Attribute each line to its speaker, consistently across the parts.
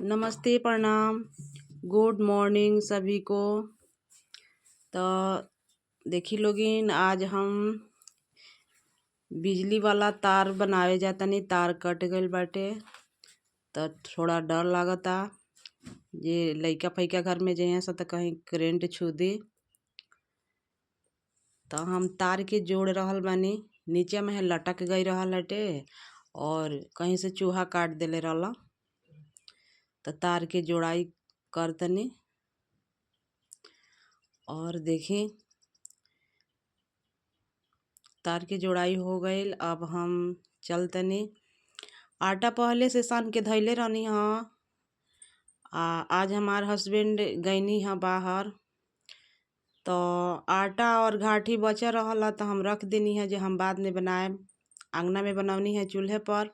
Speaker 1: नमस्ते, प्रणाम, good morning सभी को। तो देखी लोगिन, आज हम बिजली वाला तार बनावे जातानी। तार कट गइल बाटे त थोड़ा डर लागता जे लइका फइका घर में जइहे स त कहीं करेंट छू दी। त हम तार के जोड़ रहल बानी। नीचे में लटक गई रहल हटे और कहीं से चूहा काट देले रहल। त तार के जोड़ाई करतनी और देखी तार के जोड़ाई हो गईल। अब हम चलतनी। आटा पहले से सान के धइले रहनी ह। आज हमार हस्बैंड गईनी ह बाहर, तो आटा और घाठी बचल रहल त हम रख देनी है जे हम बाद में बनाएब। आंगना में बनवनी है चूल्हे पर।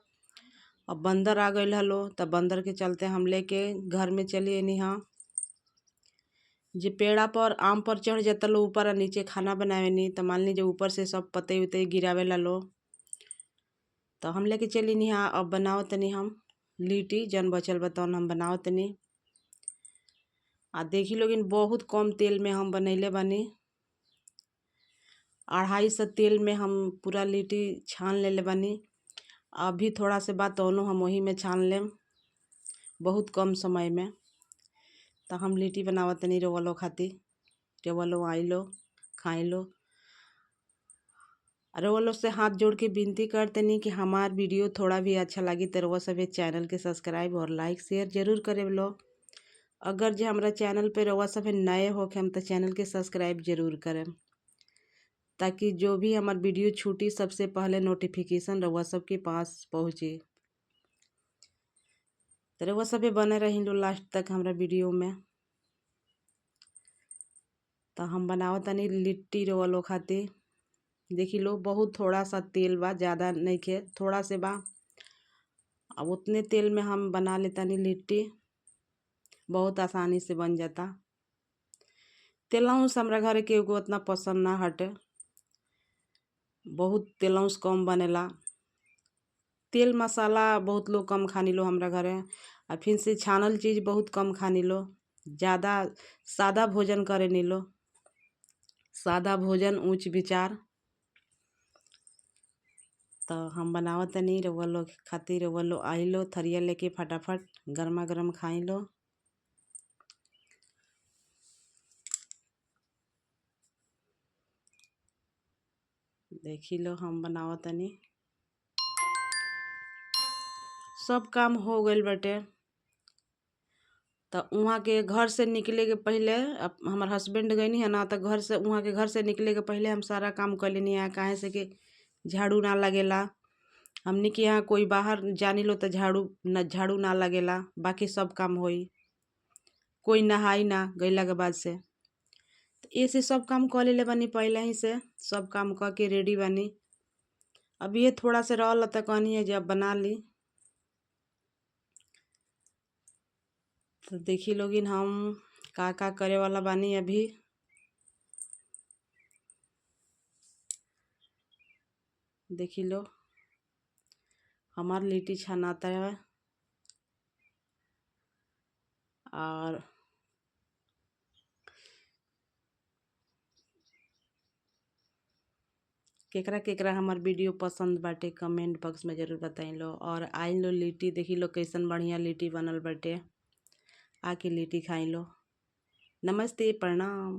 Speaker 1: अब बंदर आ गईल हलो त बंदर के चलते हम लेके घर में चली अइनी ह। जे पेड़ा पर आम पर चढ़ जाता लो ऊपर आ नीचे खाना बनावेनी त मान ली जे ऊपर से सब पतई उतई गिरावेला लो। त हम लेके चलिनी हा। अब बनाओ तनी हम लिट्टी, जौन बचल बा तौन हम बनाओ तनी। आ देखी लोगिन बहुत कम तेल में हम बनैले बानी। 250 तेल में हम पूरा लिट्टी छान लेले बानी। अभी थोड़ा से बा तौनो हम वही में छान लेम, बहुत कम समय में। त हम लिट्टी बनावत तनी रउआ लोग खातिर। रउआ लोग आई लो, खाई लो। रउआ लोग से हाथ जोड़ के विनती करतनी कि हमार वीडियो थोड़ा भी अच्छा लगी तो रउआ सब चैनल के सब्सक्राइब और लाइक शेयर जरूर करे लो। अगर जे हमरा चैनल पे रउआ सब नए होखे हम तो चैनल के सब्सक्राइब जरूर करें, ताकि जो भी हमार वीडियो छूटी सबसे पहले नोटिफिकेशन रउआ सबके पास पहुँचे। तो रउआ सब बने रही लो लास्ट तक हमरा वीडियो में। तो हम बनावतनी लिट्टी रउआ लोग खातिर। देखी लो बहुत थोड़ा सा तेल बा, ज़्यादा नहीं खे, थोड़ा से बा। अब उतने तेल में हम बना लेतानी लिट्टी, बहुत आसानी से बन जाता। तेलहुस हमरा घरे केहू को उतना पसंद ना हटे, बहुत तेलहुस कम बनेला। तेल मसाला बहुत लोग कम खानी लो हमरा घरे। आ फिर से छानल चीज़ बहुत कम खानी लो, ज़्यादा सादा भोजन करे लो। सादा भोजन ऊंच विचार। तो हम बनावतनी रउआ लोग खातिर। रउआ लोग आई लो, थरिया लेके फटाफट गर्मा गर्म खाई लो। देखी लो हम बनावतनी। सब काम हो गईल बाटे। त उहाँ के घर से निकले के पहले हमार हस्बैंड गईनी है ना, त घर से उहाँ के घर से निकले के पहले हम सारा काम कर लेनी है। काहे से कि झाड़ू ना लगेला हमनी के यहाँ, कोई बाहर जानी लो त झाड़ू ना लगेला, बाकी सब काम होई। कोई नहाई ना गईला के बाद से। ऐसे सब काम कर लेले बानी, पहले ही से सब काम कर के रेडी बानी। अब ये थोड़ा से रहल त कहनी है जे अब बना ली। तो देखी लोगिन हम का का करे वाला बानी अभी। देखी लो हमार लिट्टी छनाता है। और केकरा केकरा हमार वीडियो पसंद बाटे कमेंट बॉक्स में जरूर बताई लो। और आई लो लिट्टी देखी लो कैसन बढ़िया लिट्टी बनल बाटे। आके लिट्टी खाई लो। नमस्ते, प्रणाम।